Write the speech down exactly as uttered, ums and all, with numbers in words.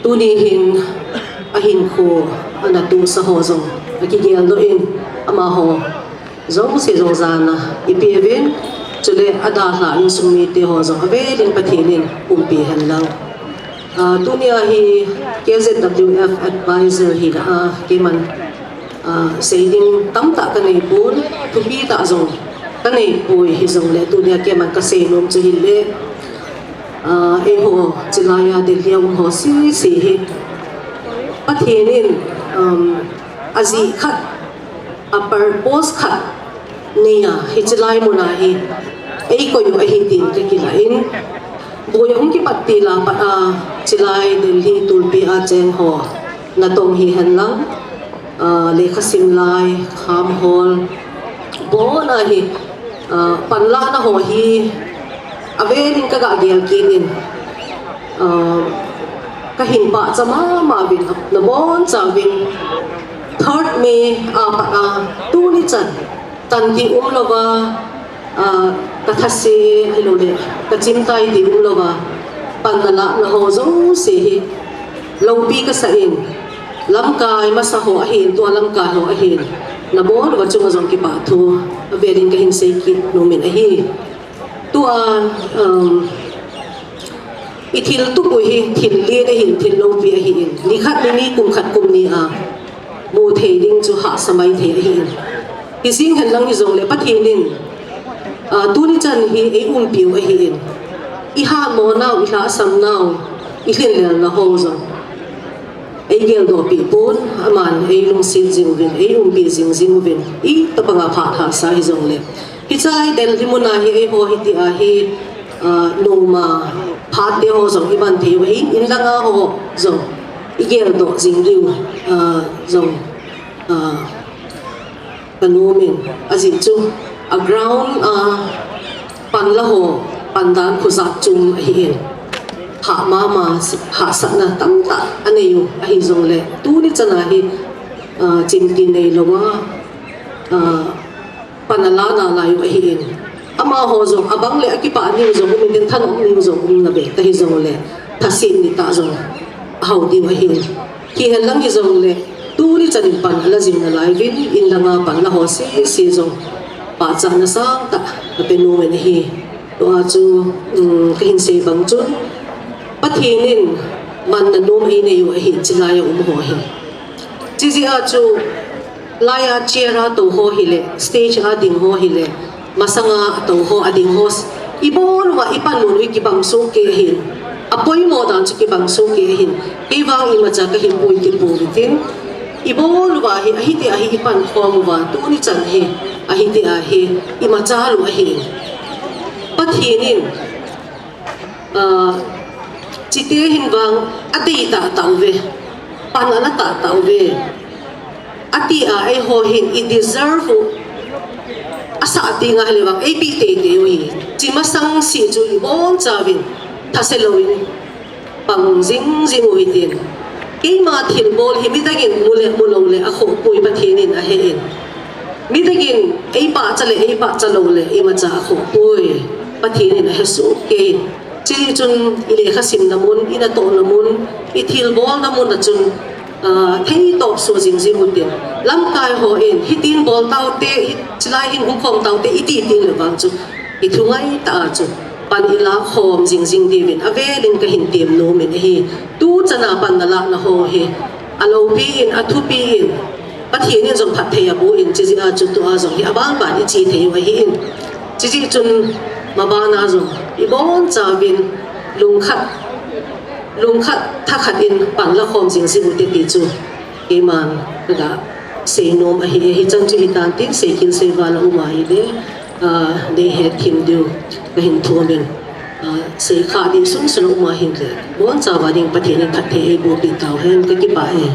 Tuni hin ahinkho ana tohsa ho jong akigeldoh in, amaho jouse jong jana ipeuvin, chule adalhah insung mite ho jong avelin Pathen in umpi hen lang. Ah, tunia hi K Z W F advisor hina a keiman, ah, seiding tamtah kanei pon, thupi tah jong kanei poi, hijongle tunia keiman kasei nom chu hile, ah, eiho chilai a Delhi a um ho sese hi Pathen in, um, ajeh khat, a purpose khat neiya hiche lai muna hi eikoi u ahi tin kakilah in, boi ahung kipat til a pat a chilai Delhi tulpi a cheng ho natong hihen lang, ah, lekha sim lai, kham hol, abon a hi, ah, panlahna ho hi avelin kaga gel kit in, ah, kahin pachat mama uvin, nabonchauvin third May a pat a tuni chan tan ding umlouva, ah, kathase ahiloule kachimtai ding umlouva pan nalahna ho jouse hi loupi kasah in, lamkai masa ho ahin, tua lamkai ho ahin, nabon uva chunga jong kipa thu avelin kahin sei kit nom in ahi. Tua, um, ithil tup u hi thil len ahin, thil loupi ahin, nikhat nini, kum khat kum ni a mu thei ding chu hahsa maithei ahin. Hijeng hen lang hijongle Pathen in, ah, tuni chan hi eiumpiu ahin, ihatmo nau, ilhahsam nau, ilhinlelna ho jong eigeldohpeh pon, aman eilungset jing uvin, eiumpi jingjing uvin, itobanga phat hahsa hijongle, hiche Delhi muna hi eiho hitia hi, ah, noma phat te ho jong iman thei u ahi, inlanga ho jong igeldoh jing diu, ah, jong, ah, kanom in, ajeh chu a ground a panla ho pandan khojat chom ahin, hah mama, hahsatna tamtah anei u ahijongle tuni chana hi, ah, chimti neilouva, ah, pan ala nalai u ahin, amaho jong abang le akipah ding jong um in, thanom ding jong um nave, ahijongle thasetna tah jong ahao diu ahin. Hihen lang hijongle tuni chan in pan ala jing nalai uvin, inlanga panla ho sese jong pachatna sangtah kape nom in ahi. Tua chu, um, kahin sei bang chun, Pathen in manna nom einei u ahi, chilai a um ho hi. Chijeh a chu, lai a chair a tou ho hile, stage a ding ho hile, masanga atou ho, ading ho, ibon uva ipan nom u kibang sohkei ahin, apoimo dan chu kibang sohkei ahin, kei vang imacha kahi poi ti pouvin tin, ibon uva hi, ahitia hi ipan khom uva, tuni chan hi, ahitia hi imacha lou ahin, Pathen in, ah, chite hin vang adei tahtah uve, pan ala tahtah uve, atia eiho hin ideserve u asah tengle vang eipeh teitei u ahi. Chi masang seh chu ibonchauvin thase louvin pang jingjing u hitin, keima thilbol hi midang in mu le mu loule akhoh poi, Pathen in ahe in. Midang in eipachat le eipachat loule imacha akhoh poi, Pathen in ahe sohkei in. Chujeh chun ilekha simna mun, inatohna mun, ithilbolna mun a chun, ah, theitop soh jingjing utin, lamkai hon hitin bol taute, hi, chilai hin hung khom taute iti tengle vang chu, ithungai tah a chu pan ilah khom jingjing diuvin avelin kahin tem nom in ahi. Tuchana pan nalahna ho hi aloupi in, athupi in, Pathen in jong phatthei aboh in, chujeh a chu tua jong hi abanban iche thei u ahin. Chujeh chun mabana jong ibonchauvin lungkhat, lungkhat thakhat in pan la khom jingjing ute ti chu keiman kaga sei nom ahi. Hichan chu hitan tin, seikhel seival a um ahile, ah, nei hethem diu kahin thum in, ah, seikhah ding sunsun a um ahile, bonchauva ding Pathen in phatthei eiboh peh tauhen, kakipah e.